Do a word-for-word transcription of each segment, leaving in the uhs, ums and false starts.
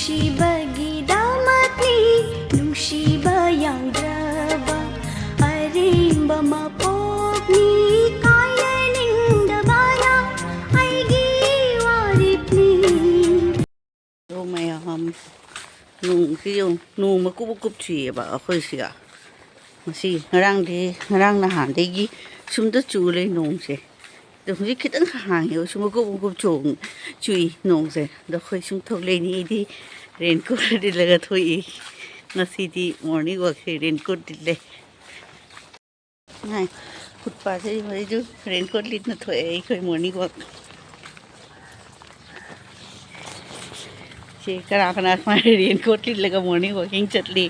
ꯅꯨꯡꯁꯤꯕꯒꯤꯗꯃꯛꯅꯤ, ꯅꯨꯡꯁꯤꯕ ꯌꯥꯎꯗ꯭ꯔꯕ ꯑꯔꯦꯝꯕ ꯃꯄꯣꯛꯅꯤ, ꯀꯥꯏꯅ ꯅꯤꯡꯗꯕꯅ ꯑꯩꯒꯤ ꯋꯥꯔꯦꯞꯅꯤ꯫ ꯑꯣ ꯃꯌꯥꯝ, ꯅꯣꯡꯁꯤ ꯌꯦꯡꯉꯨ, ꯅꯣꯡ ꯃꯀꯨꯞ ꯃꯀꯨꯞ ꯆꯨꯏꯌꯦꯕ ꯑꯩꯈꯣꯏ ꯁꯤꯒ꯫ ꯉꯁꯤ ꯉꯔꯥꯡꯗꯤ, ꯉꯔꯥꯡ ꯅꯍꯥꯟꯗꯒꯤ ꯁꯨꯝꯗ ꯆꯨ ꯂꯩ ꯅꯣꯡꯁꯦ꯫ ꯑꯗꯣ ꯍꯧꯖꯤꯛ ꯈꯤꯇꯪ ꯍꯥꯡꯉꯦ, ꯁꯨꯝ ꯃꯀꯨꯞ ꯃꯀꯨꯞ ꯆꯣꯡ ꯆꯨꯏ ꯅꯣꯡꯁꯦ꯫ ꯑꯗꯣ ꯑꯩꯈꯣꯏ ꯁꯨꯝ ꯊꯣꯛꯂꯛꯏꯅꯤ꯫ ꯑꯩꯗꯤ ꯔꯦꯟꯀꯣꯠ ꯂꯤꯠꯂꯒ ꯊꯣꯛꯏ꯫ ꯉꯁꯤꯗꯤ ꯃꯣꯔꯅꯤꯡ ꯋꯥꯛꯁꯦ ꯔꯦꯟꯀꯣꯠ ꯂꯤꯠꯂꯦ꯫ ꯉꯥꯏ, ꯐꯨꯠꯄꯥꯠꯁꯦ ꯍꯧꯖꯤꯛꯁꯨ ꯔꯦꯟꯀꯣꯠ ꯂꯤꯠꯅ ꯊꯣꯛꯑꯦ ꯑꯩꯈꯣꯏ ꯃꯣꯔꯅꯤꯡ ꯋꯥꯛ꯫ ꯁꯤ ꯀꯅꯥ ꯀꯅꯥ ꯁꯨꯃꯥꯏꯅ ꯔꯦꯟꯀꯣꯠ ꯂꯤꯠꯂꯒ ꯃꯣꯔꯅꯤꯡ ꯋꯥꯛꯀꯤꯡ ꯆꯠꯂꯤ?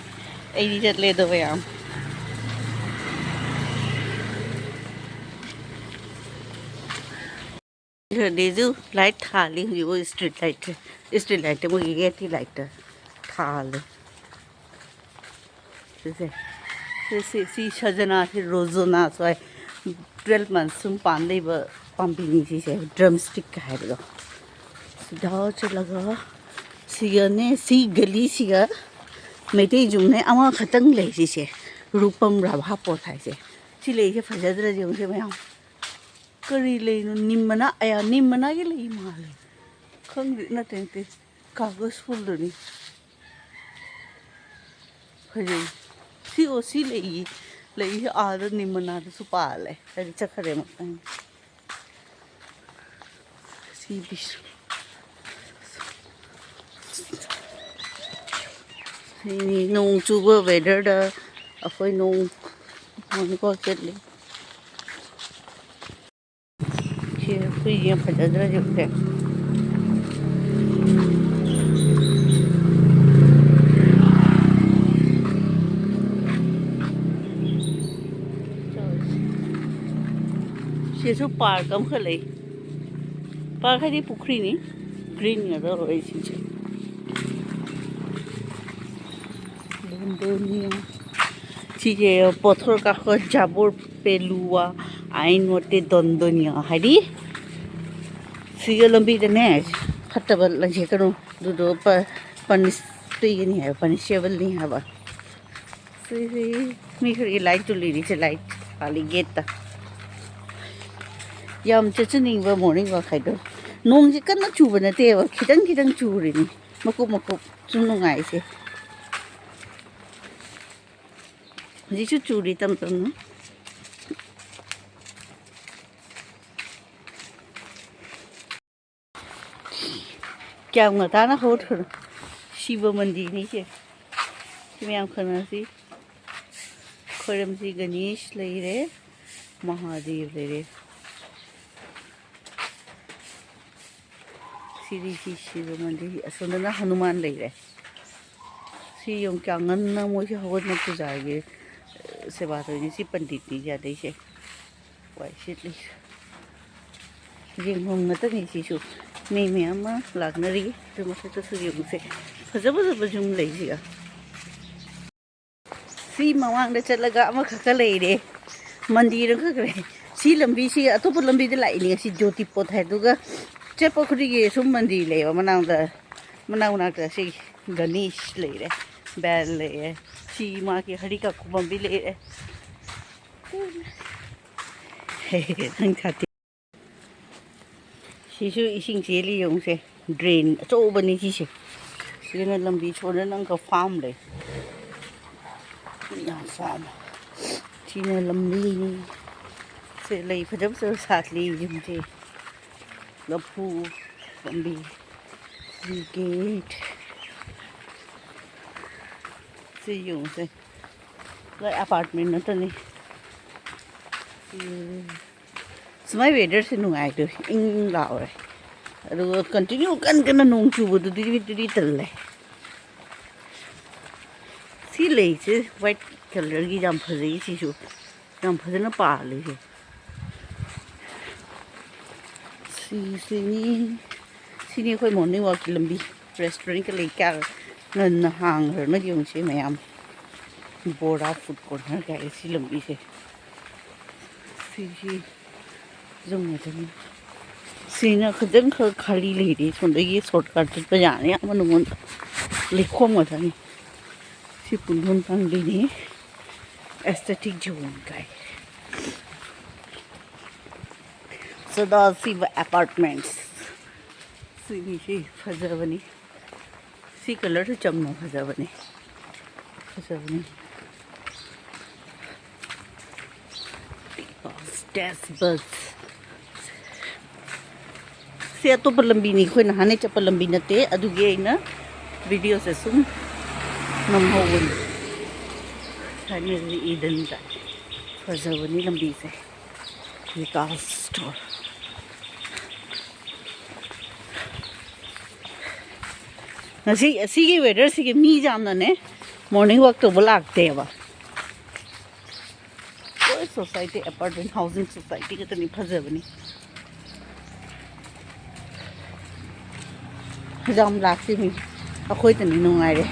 ꯑꯩꯗꯤ ꯆꯠꯂꯦ ꯑꯗꯣ ꯃꯌꯥꯝ꯫ ꯑꯗꯨꯁꯨ ꯂꯥꯏꯠ ꯊꯥꯜꯂꯤ ꯍꯧꯖꯤꯛ, ꯃꯣꯏ ꯁ꯭ꯇ꯭ꯔꯤꯠ ꯂꯥꯏꯠꯁꯦ, ꯁ꯭ꯇ꯭ꯔꯤꯠ ꯂꯥꯏꯠꯇ ꯃꯣꯏꯒꯤ ꯒꯦꯠꯀꯤ ꯂꯥꯏꯠꯇ ꯊꯥꯜꯂꯤ꯫ ꯁꯤꯁꯦ, ꯁꯤ, ꯁꯤ, ꯁꯤ ꯁꯖꯅꯥꯁꯤ, ꯔꯣꯖꯣꯅꯥꯁꯨ ꯍꯥꯏ꯫ ꯇ꯭ꯋꯦꯜꯐ ꯃꯟꯁ ꯁꯨꯝ ꯄꯥꯟ ꯂꯩꯕ ꯄꯥꯝꯕꯤꯅꯤ ꯁꯤꯁꯦ, ꯗ꯭ꯔꯝ ꯁ꯭ꯇꯤꯛꯀ ꯍꯥꯏꯕꯗꯣ꯫ ꯁꯤꯗ ꯆꯠꯂꯒ ꯁꯤꯒꯅꯦ, ꯁꯤ ꯒꯂꯤꯁꯤꯒ ꯃꯩꯇꯩ ꯌꯨꯝꯅꯦ ꯑꯃꯈꯛꯇꯪ ꯂꯩ ꯁꯤꯁꯦ, ꯔꯨꯄꯝ ꯔꯥꯚꯥ ꯄꯣꯠ ꯍꯥꯏꯁꯦ꯫ ꯁꯤ ꯂꯩꯁꯦ ꯐꯖꯗ꯭ꯔꯗꯤ ꯌꯦꯡꯉꯨꯁꯦ ꯃꯌꯥꯝ꯫ ꯀꯔꯤ ꯂꯩꯅꯣ? ꯅꯤꯝ ꯃꯅꯥ, ꯑꯌꯥ, ꯅꯤꯝ ꯃꯅꯥꯒꯤ ꯂꯩ ꯃꯥꯜꯂꯦ꯫ ꯈꯪꯗꯦ, ꯅꯠꯇꯦ, ꯅꯠꯇꯦ, ꯀꯥꯒꯖ ꯐꯨꯜꯗꯨꯅꯤ꯫ ꯐꯖꯩ꯫ ꯁꯤ, ꯑꯣ, ꯁꯤ ꯂꯩ, ꯂꯩꯁꯦ ꯑꯥꯗ ꯅꯤꯝ ꯃꯅꯥꯗꯁꯨ ꯄꯥꯜꯂꯦ꯫ ꯍꯥꯏꯗꯤ ꯆꯠꯈ꯭ꯔꯦ ꯑꯃꯨꯛꯇꯪ꯫ ꯁꯤ ꯕꯤꯁ-, ꯁꯤꯅꯤ ꯅꯣꯡ ꯆꯨꯕ ꯋꯦꯗꯔꯗ ꯑꯩꯈꯣꯏ ꯅꯣꯡ ꯃꯣꯔꯅꯤꯡ ꯋꯥꯛ ꯆꯠꯂꯤ꯫ ꯁꯤ ꯑꯩꯈꯣꯏ ꯌꯥꯝ ꯐꯖꯗ꯭ꯔꯥ ꯁꯤꯕꯨꯁꯦ? ꯁꯤꯁꯨ ꯄꯥꯔꯛ ꯑꯃꯈꯛ ꯂꯩ꯫ ꯄꯥꯔꯛ ꯍꯥꯏꯗꯤ ꯄꯨꯈ꯭ꯔꯤꯅꯤ꯫ ꯒ꯭ꯔꯤꯟ ꯉꯥꯛꯇ ꯑꯣꯏ ꯁꯤꯡꯁꯦ꯫ ꯗꯣꯟꯗꯣꯅꯤꯌꯥ꯫ ꯁꯤꯁꯦ ꯄꯣꯊꯣꯔ ꯀꯥꯈꯣꯏ ꯖꯥꯕꯣꯔ ꯄꯦꯂꯨꯋꯥ ꯑꯥꯏꯟ ꯋꯥꯇꯦ ꯗꯣꯟꯗꯣꯅꯤꯌꯥ ꯍꯥꯏꯗꯤ ꯁꯤꯒ ꯂꯝꯕꯤꯗꯅꯦ ꯐꯠꯇꯕ ꯂꯪꯁꯦ ꯀꯩꯅꯣ ꯑꯗꯨꯗꯣ ꯄ-, ꯄꯅꯤꯁ ꯄꯤꯒꯅꯤ ꯍꯥꯏꯕ, ꯄꯅꯤꯁꯦꯕꯜꯅꯤ ꯍꯥꯏꯕ꯫ ꯁꯤ, ꯁꯤ, ꯃꯤ ꯈꯔꯒꯤ ꯂꯥꯏꯠ ꯇꯨꯜꯂꯤꯔꯤꯁꯦ, ꯂꯥꯏꯠ ꯄꯥꯜꯂꯤ ꯒꯦꯠꯇ꯫ ꯌꯥꯝ ꯆꯠꯆꯅꯤꯡꯕ ꯃꯣꯔꯅꯤꯡ ꯋꯥꯛ ꯍꯥꯏꯗꯣ꯫ ꯅꯣꯡꯁꯦ ꯀꯟꯅ ꯆꯨꯕ ꯅꯠꯇꯦꯕ, ꯈꯤꯇꯪ ꯈꯤꯇꯪ ꯆꯨꯔꯤꯅꯤ, ꯃꯀꯨꯞ ꯃꯀꯨꯞ꯫ ꯁꯨꯝ ꯅꯨꯡꯉꯥꯏꯁꯦ꯫ ꯍꯧꯖꯤꯛꯁꯨ ꯆꯨꯔꯤ ꯇꯞ ꯇꯞꯅ꯫ ꯀꯌꯥꯝ ꯉꯟꯇꯥꯅ ꯍꯧꯒꯠꯈ꯭ꯔꯅꯣ꯫ ꯁꯤꯕ ꯃꯟꯗꯤꯔꯅꯤ ꯁꯦ꯫ ꯁꯤ ꯃꯌꯥꯝ ꯈꯪꯅꯁꯤ꯫ ꯈꯣꯏꯔꯝꯁꯤ ꯒꯅꯦꯁ ꯂꯩꯔꯦ, ꯃꯍꯥꯗꯦꯕ ꯂꯩꯔꯦ꯫ ꯁꯤꯗꯤ ꯁꯤ ꯁꯤꯕ ꯃꯟꯗꯤꯔ, ꯑꯁꯣꯝꯗꯅ ꯍꯅꯨꯃꯥꯟ ꯂꯩꯔꯦ꯫ ꯁꯤ ꯌꯦꯡꯉꯨ, ꯀꯌꯥꯝ ꯉꯟꯅ ꯃꯣꯏꯁꯦ ꯍꯧꯒꯠꯅ ꯄꯨꯖꯥꯒꯤ, ꯑ, ꯁꯦꯕꯥ ꯇꯧꯔꯤꯅꯤ꯫ ꯁꯤ ꯄꯟꯗꯤꯠꯅꯤ ꯌꯥꯗꯩꯁꯦ꯫ ꯋꯥꯏ ꯁꯤꯠꯂꯤ꯫ ꯌꯦꯡꯐꯝ ꯉꯥꯛꯇꯅꯤ ꯁꯤꯁꯨ꯫ ꯃꯤ ꯃꯌꯥꯝ ꯑꯃ ꯂꯥꯛꯅꯔꯤ꯫ ꯑꯗꯨ ꯃꯊꯛꯇꯁꯨ ꯌꯦꯡꯉꯨꯁꯦ꯫ ꯐꯖ ꯐꯖꯕꯁꯨ ꯑꯗꯨꯝ ꯂꯩꯁꯤꯒ꯫ ꯁꯤ ꯃꯃꯥꯡꯗ ꯆꯠꯂꯒ ꯑꯃꯈꯛꯀ ꯂꯩꯔꯦ꯫ ꯃꯟꯗꯤꯔ ꯑꯃꯈꯛ ꯂꯩ꯫ ꯁꯤ ꯂꯝꯕꯤꯁꯤ ꯑꯇꯣꯞꯄ ꯂꯝꯕꯤꯗ ꯂꯥꯛꯏꯅꯦ꯫ ꯁꯤ ꯖꯣꯇꯤꯄꯣꯠ ꯍꯥꯏꯗꯨꯒ ꯆꯠꯄ ꯈꯨꯗꯤꯡꯒꯤ ꯁꯨꯝ ꯃꯟꯗꯤꯔ ꯂꯩꯌꯦꯕ ꯃꯅꯥꯛꯗ꯫ ꯃꯅꯥꯛ ꯃꯅꯥꯛꯇ ꯁꯤ ꯒꯅꯦꯁ ꯂꯩꯔꯦ, ꯕꯦꯜ ꯂꯩꯔꯦ, ꯁꯤ ꯃꯥꯒꯤ ꯍꯔꯤ ꯀꯥꯀꯨ ꯄꯥꯝꯕꯤ ꯂꯩꯔꯦ꯫ ꯅꯪ ꯁꯥꯇꯤꯟ꯫ ꯁꯤꯁꯨ ꯏꯁꯤꯡ ꯆꯦꯜꯂꯤ ꯌꯦꯡꯉꯨꯁꯦ, ꯗ꯭ꯔꯦꯟ ꯑꯆꯧꯕꯅꯤ ꯁꯤꯁꯦ꯫ ꯁꯤꯅ ꯂꯝꯕꯤ ꯁꯣꯗ ꯅꯪꯒ ꯐꯥꯝ ꯂꯩ꯫ ꯌꯥꯝ ꯐꯥꯝ꯫ ꯁꯤꯅ ꯂꯝꯕꯤ꯫ ꯁꯦ ꯂꯩ ꯐꯖ ꯐꯖꯕ ꯁꯥꯠꯂꯤ ꯌꯦꯡꯉꯨꯁꯦ꯫ ꯂꯐꯨ ꯄꯥꯝꯕꯤ꯫ ꯁꯤ ꯒꯦꯠ꯫ ꯁꯤ ꯌꯦꯡꯉꯨꯁꯦ꯫ ꯂꯣꯏ ꯑꯦꯄꯥꯔꯠꯃꯦꯟ ꯉꯥꯛꯇꯅꯤ꯫ ꯎꯝ꯫ ꯁꯨꯃꯥꯏ ꯋꯦꯗꯔꯁꯦ ꯅꯨꯡꯉꯥꯏꯗꯣꯏ, ꯏꯪ ꯏꯪ ꯂꯥꯎꯔꯦ꯫ ꯑꯗꯨꯒ ꯀꯟꯇꯤꯅ꯭ꯌꯨ ꯀꯟ ꯀꯟꯅ ꯅꯣꯡ ꯆꯨꯕꯗꯨꯗꯤ ꯇꯨꯗꯤ ꯇꯜꯂꯦ꯫ ꯁꯤ ꯂꯩꯁꯦ ꯋꯥꯏꯠ ꯀꯂꯔꯒꯤ ꯌꯥꯝ ꯐꯖꯩ ꯁꯤꯁꯨ꯫ ꯌꯥꯝ ꯐꯖꯅ ꯄꯥꯜꯂꯤꯁꯦ꯫ ꯁꯤꯁꯤꯅꯤ, ꯁꯤꯅꯤ ꯑꯩꯈꯣꯏ ꯃꯣꯔꯅꯤꯡ ꯋꯥꯛꯀꯤ ꯂꯝꯕꯤ꯫ ꯔꯦꯁꯇꯨꯔꯦꯟ ꯀꯩ ꯂꯩ ꯀꯌꯥ ꯉꯟꯅ ꯍꯥꯡꯈ꯭ꯔꯅꯣ ꯌꯦꯡꯉꯨꯁꯦ ꯃꯌꯥꯝ꯫ ꯕꯣꯔꯥ ꯐꯨꯗ ꯀꯣꯔꯅꯔ ꯀꯥꯏ ꯁꯤ ꯂꯝꯕꯤꯁꯦ꯫ ꯁꯤꯁꯤ ꯌꯨꯝ ꯉꯥꯛꯇꯅꯤ꯫ ꯁꯤ ꯁꯤꯅ ꯈꯤꯇꯪ ꯈꯔ ꯈꯥꯂꯤ ꯂꯩꯔꯤ꯫ ꯁꯣꯝꯗꯒꯤ ꯁꯣꯔꯠꯀꯠ ꯆꯠꯄ ꯌꯥꯅꯤ꯫ ꯑꯥ ꯃꯅꯨꯡ ꯂꯩꯈꯣꯝ ꯉꯥꯛꯇꯅꯤ꯫ ꯁꯤ ꯄꯨꯡꯗꯣꯟ ꯄꯥꯝꯕꯤꯅꯤ꯫ ꯑꯦꯁꯊꯦꯇꯤꯛ ꯖꯣꯟ ꯀꯥꯏ꯫ ꯁꯗꯥꯁꯤꯕ ꯑꯦꯄꯥꯔꯠꯃꯦꯟꯠꯁ꯫ ꯁꯤꯒꯤꯁꯤ ꯐꯖꯕꯅꯤ꯫ ꯁꯤ ꯀꯂꯔꯁꯨ ꯆꯝꯅ ꯐꯖꯕꯅꯤ꯫ ꯐꯖꯕꯅꯤ꯫ Test bus. ꯁꯤ ꯑꯇꯣꯞꯄ ꯂꯝꯕꯤꯅꯤ, ꯑꯩꯈꯣꯏꯅ ꯍꯥꯟꯅ ꯆꯠꯄ ꯂꯝꯕꯤ ꯅꯠꯇꯦ꯫ ꯑꯗꯨꯒꯤ ꯑꯩꯅ ꯚꯤꯗꯤꯑꯣꯁꯦ ꯁꯨꯝ ꯅꯝꯍꯧꯕꯅꯤ꯫ ꯐꯥꯏꯅꯦꯜꯂꯤ ꯏꯗꯟ ꯇꯥꯏ꯫ ꯐꯖꯕꯅꯤ ꯂꯝꯕꯤꯁꯦ꯫ ꯕꯤꯀꯥꯁ ꯁ꯭ꯇꯣꯔ꯫ ꯉꯁꯤ ꯑꯁꯤꯒꯤ ꯋꯦꯗꯔꯁꯤꯒꯤ ꯃꯤ ꯌꯥꯝꯅꯅꯦ ꯃꯣꯔꯅꯤꯡ ꯋꯥꯛ ꯇꯧꯕ ꯂꯥꯛꯇꯦꯕ꯫ ꯂꯣꯏ ꯁꯣꯁꯥꯏꯇꯤ, ꯑꯦꯄꯥꯔꯠꯃꯦꯟ, ꯍꯥꯎꯁꯤꯡ ꯁꯣꯁꯥꯏꯇꯤ ꯈꯛꯇꯅꯤ ꯐꯖꯕꯅꯤ꯫ ꯌꯥꯝ ꯂꯥꯛꯇꯦ ꯃꯤ, ꯑꯩꯈꯣꯏꯗꯅꯤ ꯅꯨꯡꯉꯥꯏꯔꯦ꯫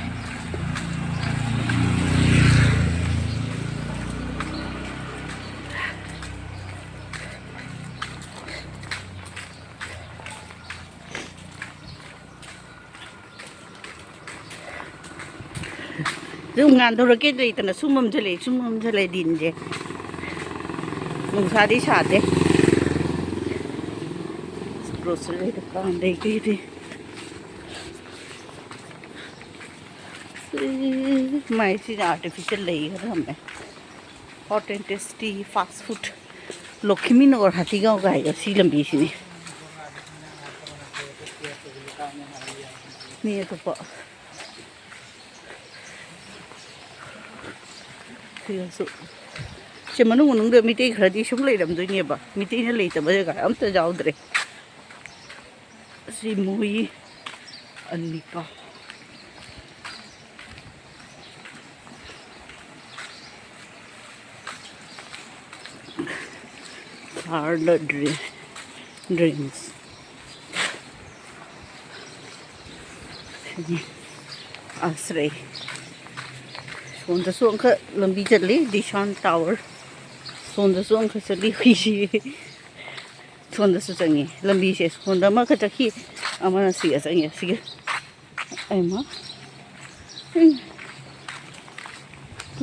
ꯑꯗꯨꯝ ꯉꯥꯟꯊꯣꯔꯛꯀꯦ ꯂꯩꯇꯅ ꯁꯨꯝ ꯃꯝꯁꯤꯜꯂꯛꯑꯦ, ꯁꯨꯝ ꯃꯝꯁꯤꯜꯂꯛꯑꯦ ꯗꯤꯟꯁꯦ꯫ ꯅꯨꯡꯁꯥꯗꯤ ꯁꯥꯗꯦ꯫ ꯒ꯭ꯔꯣꯁꯔꯤ ꯗꯨꯀꯥꯟꯗꯒꯤꯗꯤ ꯃꯥꯏꯁꯤꯗ ꯑꯥꯔꯇꯤꯐꯤꯁꯦꯜ ꯂꯩ ꯈꯔ ꯊꯝꯃꯦ꯫ Hot and tasty fast food. Lakhimi Nagar ꯍꯥꯊꯤꯒꯥꯎꯒ ꯍꯥꯏꯗꯣ ꯁꯤ ꯂꯝꯕꯤꯁꯤꯅꯤ꯫ ꯃꯤ ꯑꯇꯣꯞꯄ ꯁꯤꯗꯁꯨ꯫ ꯁꯤ ꯃꯅꯨꯡ ꯃꯅꯨꯡꯗ ꯃꯤꯇꯩ ꯈꯔꯗꯤ ꯁꯨꯝ ꯂꯩꯔꯝꯗꯣꯏꯅꯦꯕ꯫ ꯃꯤꯇꯩꯅ ꯂꯩꯇꯕ ꯖꯒꯥ ꯑꯝꯇ ꯌꯥꯎꯗ꯭ꯔꯦ꯫ ꯁꯤ ꯃꯣꯏ ꯑꯅꯤꯀꯣ꯫ ꯍꯥꯔꯗ ꯗ꯭ꯔꯤ-, ꯗ꯭ꯔꯤꯝꯁ꯫ ꯁꯤꯅꯤ ꯑꯁ꯭ꯔꯩ꯫ ꯁꯣꯝꯗꯁꯨ ꯑꯃꯈꯛ ꯂꯝꯕꯤ ꯆꯠꯂꯤ, ꯗꯤꯁꯥꯟ ꯇꯥꯋꯔ꯫ ꯁꯣꯝꯗꯁꯨ ꯑꯃꯈꯛ ꯆꯠꯂꯤ, ꯍꯨꯏꯁꯤ꯫ ꯁꯣꯝꯗꯁꯨ ꯆꯪꯉꯤ ꯂꯝꯕꯤꯁꯦ, ꯁꯣꯝꯗ ꯑꯃꯈꯛ ꯆꯠꯈꯤ, ꯑꯃꯅ ꯁꯤꯒ ꯆꯪꯉꯤ, ꯁꯤꯒ꯫ ꯑꯩꯃ, ꯎꯝ꯫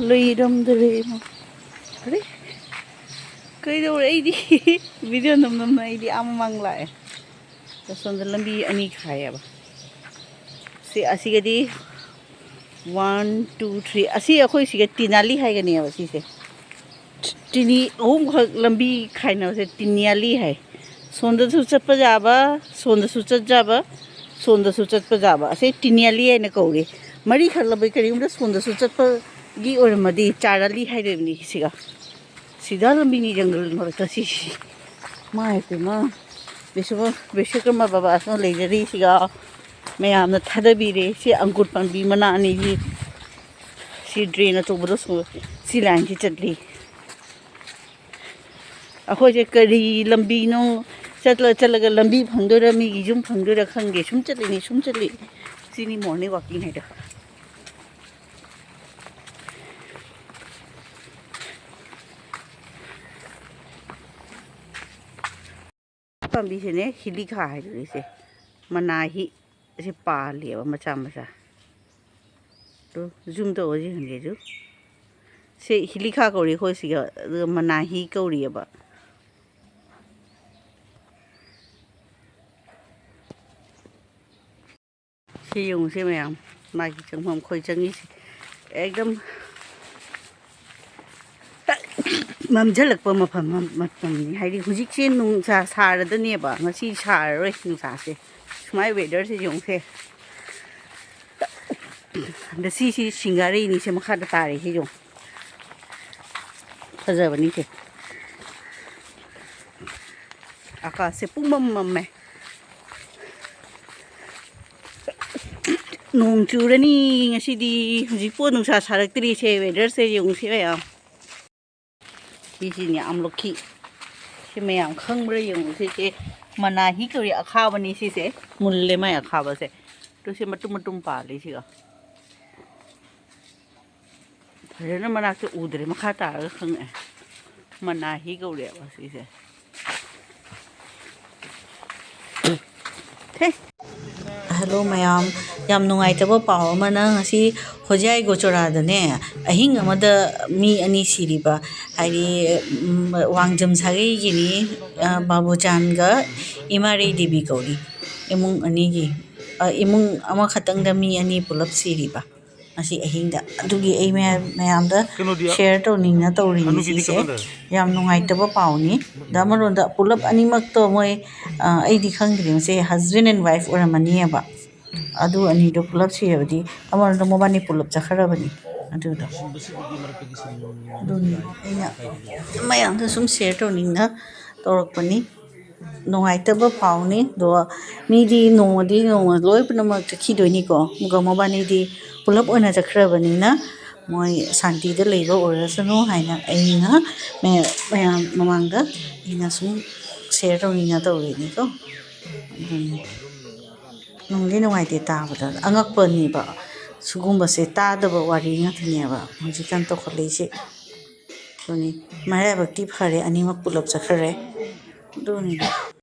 ꯂꯩꯔꯝꯗ꯭ꯔꯦ꯫ ꯑꯔꯦ? ꯀꯩꯗꯧꯔꯦ? ꯑꯩꯗꯤ video ꯅꯝ ꯅꯝꯅ ꯑꯩꯗꯤ ꯑꯥ ꯃꯃꯥꯡ ꯂꯥꯛꯑꯦ꯫ ꯑꯁꯣꯝꯗ ꯂꯝꯕꯤ ꯑꯅꯤ ꯈꯥꯏꯌꯦꯕ꯫ ꯁꯤ, ꯑꯁꯤꯒꯗꯤ one, two, three꯫ ꯑꯁꯤ ꯑꯩꯈꯣꯏ ꯁꯤꯒ ꯇꯤꯅꯥꯂꯤ ꯍꯥꯏꯒꯅꯦꯕ ꯁꯤꯁꯦ꯫ ꯇꯤꯅꯤ ꯑꯍꯨꯝꯈꯛ ꯂꯝꯕꯤ ꯈꯥꯏꯅꯕꯁꯦ ꯇꯤꯅꯤꯌꯥꯂꯤ ꯍꯥꯏ꯫ ꯁꯣꯝꯗꯁꯨ ꯆꯠꯄ ꯌꯥꯕ, ꯁꯣꯝꯗꯁꯨ ꯆꯠ ꯌꯥꯕ, ꯁꯣꯝꯗꯁꯨ ꯆꯠꯄ ꯌꯥꯕ꯫ ꯑꯁꯤ ꯇꯤꯅꯤꯌꯥꯂꯤ ꯍꯥꯏꯅ ꯀꯧꯔꯤ꯫ ꯃꯔꯤꯈꯛ ꯂꯝꯕꯤ ꯀꯔꯤꯒꯨꯝꯕ ꯁꯣꯝꯗꯁꯨ ꯆꯠꯄꯒꯤ ꯑꯣꯏꯔꯝꯃꯗꯤ ꯆꯥꯔꯥꯂꯤ ꯍꯥꯏꯗꯣꯏꯕꯅꯤ ꯁꯤꯒ꯫ ꯁꯤꯗ ꯂꯝꯕꯤꯅꯤ ꯖꯪꯒꯜ ꯃꯔꯛꯇ ꯁꯤꯁꯤ꯫ ꯃꯥꯏ ꯄꯦꯝꯃ, ꯕꯤꯁ꯭ꯋ-, ꯕꯤꯁ꯭ꯋꯀꯔꯃ ꯕꯕꯥꯁꯤꯅ ꯂꯩꯖꯔꯤꯁꯤꯒ ꯃꯌꯥꯝꯅ ꯊꯥꯗꯕꯤꯔꯦ꯫ ꯁꯤ ꯑꯪꯒꯨꯔ ꯄꯥꯝꯕꯤ ꯃꯅꯥ ꯑꯅꯤꯁꯤ, ꯁꯤ drain ꯑꯆꯧꯕꯗ ꯁꯣ-, ꯁꯤ lineꯁꯤ ꯆꯠꯂꯤ꯫ ꯑꯩꯈꯣꯏꯁꯦ ꯀꯔꯤ ꯂꯝꯕꯤꯅꯣ ꯆꯠꯂ ꯆꯠꯂꯒ ꯂꯝꯕꯤ ꯐꯪꯗꯣꯏꯔꯥ, ꯃꯤꯒꯤ ꯌꯨꯝ ꯐꯪꯗꯣꯏꯔꯥ ꯈꯪꯗꯦ꯫ ꯁꯨꯝ ꯆꯠꯂꯤꯅꯤ, ꯁꯨꯝ ꯆꯠꯂꯤ꯫ ꯁꯤꯅꯤ morning walking ꯍꯥꯏꯗꯣ꯫ ꯄꯥꯝꯕꯤꯁꯤꯅꯦ ꯍꯤꯂꯤꯈꯥ ꯍꯥꯏꯗꯣꯏꯁꯦ꯫ ꯃꯅꯥ ꯍꯤ ꯑꯁꯤ ꯄꯥꯜꯂꯤꯑꯕ ꯃꯆꯥ ꯃꯆꯥ꯫ ꯇꯨ, zoom ꯇꯧꯔꯁꯤ ꯈꯪꯗꯦ ꯑꯗꯨ꯫ ꯁꯤ ꯍꯤꯂꯤꯈꯥ ꯀꯧꯔꯤ ꯑꯩꯈꯣꯏ ꯁꯤꯒ, ꯑꯗꯨꯒ ꯃꯅꯥꯍꯤ ꯀꯧꯔꯤꯑꯕ꯫ ꯁꯤ ꯌꯦꯡꯉꯨꯁꯦ ꯃꯌꯥꯝ, ꯃꯥꯒꯤ ꯆꯪꯐꯝ ꯑꯩꯈꯣꯏ ꯆꯪꯉꯤꯁꯦ ꯑꯦꯛꯗꯝ ꯃꯝꯁꯤꯜꯂꯛꯄ ꯃꯐꯝ, ꯃꯇꯝꯅꯤ꯫ ꯍꯥꯏꯗꯤ ꯍꯧꯖꯤꯛꯁꯦ ꯅꯨꯡꯁꯥ ꯁꯥꯔꯗꯅꯦꯕ, ꯉꯁꯤ ꯁꯥꯔꯔꯣꯏ ꯅꯨꯡꯁꯥꯁꯦ꯫ ꯁꯨꯃꯥꯏ weatherꯁꯦ ꯌꯦꯡꯉꯨꯁꯦ꯫ ꯑꯗ ꯁꯤꯁꯤ ꯁꯤꯡꯒꯥꯔꯩꯅꯤꯁꯦ ꯃꯈꯥꯗ ꯇꯥꯔꯤꯁꯤ ꯌꯦꯡꯉꯨ꯫ ꯐꯖꯕꯅꯤꯁꯦ꯫ ꯑꯀꯥꯁꯁꯦ ꯄꯨꯡꯃꯝ ꯃꯝꯃꯦ꯫ ꯅꯣꯡ ꯆꯨꯔꯅꯤ ꯉꯁꯤꯗꯤ꯫ ꯍꯧꯖꯤꯛꯄꯨ ꯅꯨꯡꯁꯥ ꯁꯥꯔꯛꯇ꯭ꯔꯤꯁꯦ, weatherꯁꯦ ꯌꯦꯡꯉꯨꯁꯤ ꯃꯌꯥꯝ꯫ ꯁꯤꯁꯤꯅꯦ ꯑꯥꯝꯂꯣꯈꯤ꯫ ꯁꯤ ꯃꯌꯥꯝ ꯈꯪꯕ꯭ꯔꯥ ꯌꯦꯡꯉꯨ꯫ ꯁꯤꯁꯦ ꯃꯅꯥꯍꯤ ꯀꯧꯔꯤ, ꯑꯈꯥꯕꯅꯤ ꯁꯤꯁꯦ꯫ ꯃꯨꯜꯂꯦ ꯃꯥꯏ ꯑꯈꯥꯕꯁꯦ꯫ ꯑꯗꯨ ꯁꯤ ꯃꯇꯨꯝ ꯃꯇꯨꯝ ꯄꯥꯜꯂꯤ ꯁꯤꯒ꯫ ꯐꯖꯅ ꯃꯅꯥꯛꯇ ꯎꯗ꯭ꯔꯦ, ꯃꯈꯥ ꯇꯥꯔꯒ ꯈꯪꯉꯛꯑꯦ꯫ ꯃꯅꯥꯍꯤ ꯀꯧꯔꯦꯕ ꯁꯤꯁꯦ꯫ ꯍꯦ꯫ ꯍꯜꯂꯣ ꯃꯌꯥꯝ, ꯌꯥꯝ ꯅꯨꯡꯉꯥꯏꯇꯕ ꯄꯥꯎ ꯑꯃꯅ, ꯉꯁꯤ ꯍꯣꯖꯥꯏ ꯒꯣꯆꯣꯔꯥꯗꯅꯦ ꯑꯍꯤꯡ ꯑꯃꯗ ꯃꯤ ꯑꯅꯤ ꯁꯤꯔꯤꯕ, ꯍꯥꯏꯗꯤ, ꯎꯝ, ꯋꯥꯡꯖꯝ ꯁꯥꯒꯩꯒꯤꯅꯤ, ꯑ, ꯕꯥꯕꯨꯆꯥꯟꯒ ꯏꯃꯥꯔꯩ ꯗꯦꯕꯤ ꯀꯧꯔꯤ꯫ ꯏꯃꯨꯡ ꯑꯅꯤꯒꯤ, ꯑ, ꯏꯃꯨꯡ ꯑꯃꯈꯛꯇꯪꯗ ꯃꯤ ꯑꯅꯤ ꯄꯨꯂꯞ ꯁꯤꯔꯤꯕ ꯉꯁꯤ ꯑꯍꯤꯡꯗ꯫ ꯑꯗꯨꯒꯤ ꯑꯩ ꯃꯌꯥꯝ, ꯃꯌꯥꯝꯗ ꯀꯩꯅꯣꯗꯤ share ꯇꯧꯅꯤꯡꯅ ꯇꯧꯔꯤꯅꯤ ꯑꯅꯨꯒꯤꯗꯤ ꯁꯤꯁꯦ꯫ ꯀꯩꯅꯣꯗ? ꯌꯥꯝ ꯅꯨꯡꯉꯥꯏꯇꯕ ꯄꯥꯎꯅꯤ꯫ ꯑꯗ ꯑꯃꯔꯣꯝꯗ ꯄꯨꯂꯞ ꯑꯅꯤꯃꯛꯇꯣ ꯃꯣꯏ, ꯑ, ꯑꯩꯗꯤ ꯈꯪꯗ꯭ꯔꯦ, ꯃꯁꯦ husband and wife ꯑꯣꯏꯔꯝꯃꯅꯤꯕ꯫ ꯑꯗꯨ ꯑꯅꯤꯗꯣ ꯄꯨꯂꯞ ꯁꯤꯔꯕꯗꯤ ꯑꯃꯔꯣꯝꯗ ꯃꯕꯥꯅꯤ ꯄꯨꯂꯞ ꯆꯠꯈ꯭ꯔꯕꯅꯤ꯫ ꯑꯗꯨꯗꯣ ꯑꯗꯨꯅꯤ ꯑꯩꯅ ꯃꯌꯥꯝꯗ ꯁꯨꯝ share ꯇꯧꯅꯤꯡꯅ ꯇꯧꯔꯛꯄꯅꯤ꯫ ꯅꯨꯡꯉꯥꯏꯇꯕ ꯄꯥꯎꯅꯤ꯫ ꯑꯗꯣ ꯃꯤꯗꯤ ꯅꯣꯡꯃꯗꯤ ꯅꯣꯡꯃ ꯂꯣꯏ ꯄꯨꯝꯅꯃꯛ ꯆꯠꯈꯤꯗꯣꯏꯅꯤꯀꯣ꯫ ꯑꯗꯨꯒ ꯃꯕꯥꯅꯤꯗꯤ ꯄꯨꯂꯞ ꯑꯣꯏꯅ ꯆꯠꯈ꯭ꯔꯕꯅꯤꯅ ꯃꯣꯏ ꯁꯥꯟꯇꯤꯗ ꯂꯩꯕ ꯑꯣꯏꯔꯁꯅꯨ ꯍꯥꯏꯅ ꯑꯩꯅ ꯃꯌꯥꯝ ꯃꯃꯥꯡꯗ ꯑꯩꯅ ꯁꯨꯝ share ꯇꯧꯅꯤꯡꯅ ꯇꯧꯔꯤꯅꯤꯀꯣ꯫ ꯑꯗꯨꯅꯤ꯫ ꯅꯨꯡꯗꯤ ꯅꯨꯡꯉꯥꯏꯇꯦ ꯇꯥꯕꯗ, ꯑꯉꯛꯄꯅꯦꯕ꯫ ꯁꯤꯒꯨꯝꯕꯁꯦ ꯇꯥꯗꯕ ꯋꯥꯔꯤ ꯉꯥꯛꯇꯅꯦꯕ ꯍꯧꯖꯤꯛꯀꯥꯟ ꯇꯧꯈꯠꯂꯛꯏꯁꯦ꯫ ꯑꯗꯨꯅꯤ, ꯃꯔꯥꯏꯕꯛꯇꯤ ꯐꯔꯦ, ꯑꯅꯤꯃꯛ ꯄꯨꯂꯞ ꯆꯠꯈ꯭ꯔꯦ꯫ ꯑꯗꯨꯅꯤꯗ꯫